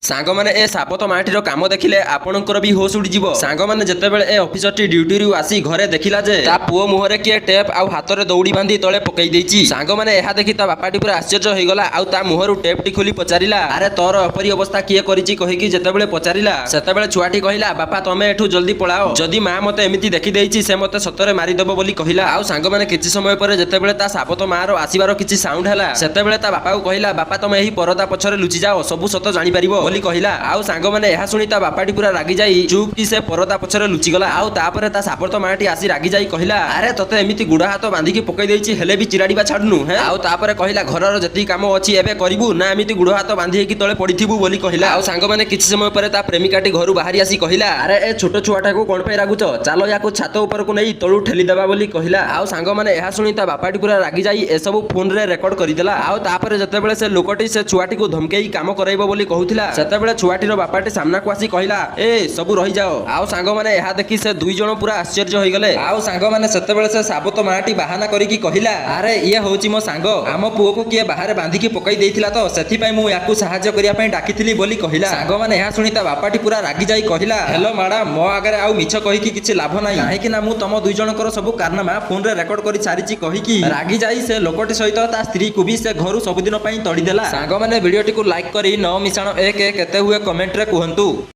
ସାଙ୍ଗମାନେ, ଏ ସାବତ ମାଟିର କାମ ଦେଖିଲେ ଆପଣଙ୍କର ବି ହୋସ୍ ଉଡ଼ିଯିବ। ସାଙ୍ଗମାନେ, ଯେତେବେଳେ ଏ ଅଫିସରଟି ଡ୍ୟୁଟିରୁ ଆସି ଘରେ ଦେଖିଲା ଯେ ତା ପୁଅ ମୁହଁରେ କିଏ ଟେପ୍ ଆଉ ହାତରେ ଦଉଡ଼ି ବାନ୍ଧି ତଳେ ପକେଇ ଦେଇଛି। ସାଙ୍ଗମାନେ, ଏହା ଦେଖି ତା ବାପାଟି ପୁରା ଆଶ୍ଚର୍ଯ୍ୟ ହେଇଗଲା ଆଉ ତା ମୁହଁରୁ ଟେପ୍ଟି ଖୋଲି ପଚାରିଲା, "ଆରେ, ତୋର ଏପରି ଅବସ୍ଥା କିଏ କରିଛି?" କହିକି ଯେତେବେଳେ ପଚାରିଲା, ସେତେବେଳେ ଛୁଆଟି କହିଲା, "ବାପା, ତମେ ଏଠୁ ଜଲ୍ଦି ପଳାଅ। ଯଦି ମା ମତେ ଏମିତି ଦେଖିଦେଇଛି, ସେ ମତେ ସତରେ ମାରିଦେବ" ବୋଲି କହିଲା। ଆଉ ସାଙ୍ଗମାନେ, କିଛି ସମୟ ପରେ ଯେତେବେଳେ ତା ସାବତ ମାର ଆସିବାର କିଛି ସାଉଣ୍ଡ ହେଲା, ସେତେବେଳେ ତା ବାପାକୁ କହିଲା, "ବାପା, ତମେ ଏହି ପରଦା ପଛରେ ଲୁଚି ଯାଅ, ସବୁ ସତ ଜାଣିପାରିବ" ବୋଲି କହିଲା। ଆଉ ସାଙ୍ଗମାନେ, ଏହା ଶୁଣି ତା ବାପାଟି ପୁରା ରାଗିଯାଇ ଚୁପ୍ କି ସେ ପରଦା ପଛରେ ଲୁଚିଗଲା। ଆଉ ତାପରେ ତା ସାବତ ମାଟି ଆସି ରାଗିଯାଇ କହିଲା, "ଆରେ, ତତେ ଏମିତି ଗୁଡ ହାତ ବାନ୍ଧିକି ପକେଇ ଦେଇଛି, ହେଲେ ବି ଚିରାଡିବା ଛାଡୁନୁ ହେ?" ଆଉ ତାପରେ କହିଲା, "ଘରର ଯେତିକି କାମ ଅଛି ଏବେ କରିବୁ ନା ଏମିତି ଗୁଡ ହାତ ବାନ୍ଧି ହେଇକି ତଳେ ପଡିଥିବୁ?" ବୋଲି କହିଲା। ଆଉ ସାଙ୍ଗମାନେ, କିଛି ସମୟ ପରେ ତା ପ୍ରେମିକାଟି ଘରୁ ବାହାରି ଆସି କହିଲା, "ଆରେ, ଏ ଛୋଟ ଛୁଆଟାକୁ କଣ ପାଇଁ ରାଗୁଛ? ଚାଲ, ୟାକୁ ଛାତ ଉପରକୁ ନେଇ ତଳୁ ଠେଲିଦେବା" ବୋଲି କହିଲା। ଆଉ ସାଙ୍ଗମାନେ, ଏହା ଶୁଣି ତା ବାପାଟି ପୁରା ରାଗିଯାଇ ଏସବୁ ଫୋନରେ ରେକର୍ଡ କରିଦେଲା। ଆଉ ତାପରେ ଯେତେବେଳେ ସେ ଲୋକଟି ସେ ଛୁଆଟିକୁ ଧମକେଇ କାମ କରାଇବ ବୋଲି କହୁଥିଲା, ସେତେବେଳେ ଛୁଆଟିର ବାପାଟି ସାମ୍ନାକୁ ଆସି କହିଲା, "ଏ ସବୁ ରହିଯାଅ।" ଆଉ ସାଙ୍ଗମାନେ, ଏହା ଦେଖି ସେ ଦୁଇ ଜଣ ପୁରା ଆଶ୍ଚର୍ଯ୍ୟ ହୋଇଗଲେ। ଆଉ ସାଙ୍ଗମାନେ, ସେତେବେଳେ ସେ ସାବତ ମାଟି ବାହାନା କରିକି କହିଲା, "ଆରେ, ଇଏ ହଉଛି ମୋ ସାଙ୍ଗ। ଆମ ପୁଅକୁ କିଏ ବାହାରେ ବାନ୍ଧିକି ପକାଇ ଦେଇଥିଲା ତ ସେଥିପାଇଁ ମୁଁ ୟାକୁ ସାହାଯ୍ୟ କରିବା ପାଇଁ ଡାକିଥିଲି" ବୋଲି କହିଲା। ସାଙ୍ଗମାନେ, ଏହା ଶୁଣି ତା ବାପାଟି ପୁରା ରାଗିଯାଇ କହିଲା, "ହେଲୋ ମ୍ୟାଡାମ, ମୋ ଆଗରେ ଆଉ ମିଛ କହିକି କିଛି ଲାଭ ନାହିଁ, କାହିଁକି ନା ମୁଁ ତମ ଦୁଇ ଜଣଙ୍କର ସବୁ କାରନାମା ଫୋନରେ ରେକର୍ଡ କରି ସାରିଛି" କହିକି ରାଗିଯାଇ ସେ ଲୋକଟି ସହିତ ତା ସ୍ତ୍ରୀକୁ ବି ସେ ଘରୁ ସବୁଦିନ ପାଇଁ ତଡ଼ିଦେଲା। ସାଙ୍ଗମାନେ, ଭିଡିଓଟିକୁ ଲାଇକ୍ କରି 9 ମିଶାଣ 1 କେତେ ହୁଏ, କମେଣ୍ଟରେ କୁହନ୍ତୁ।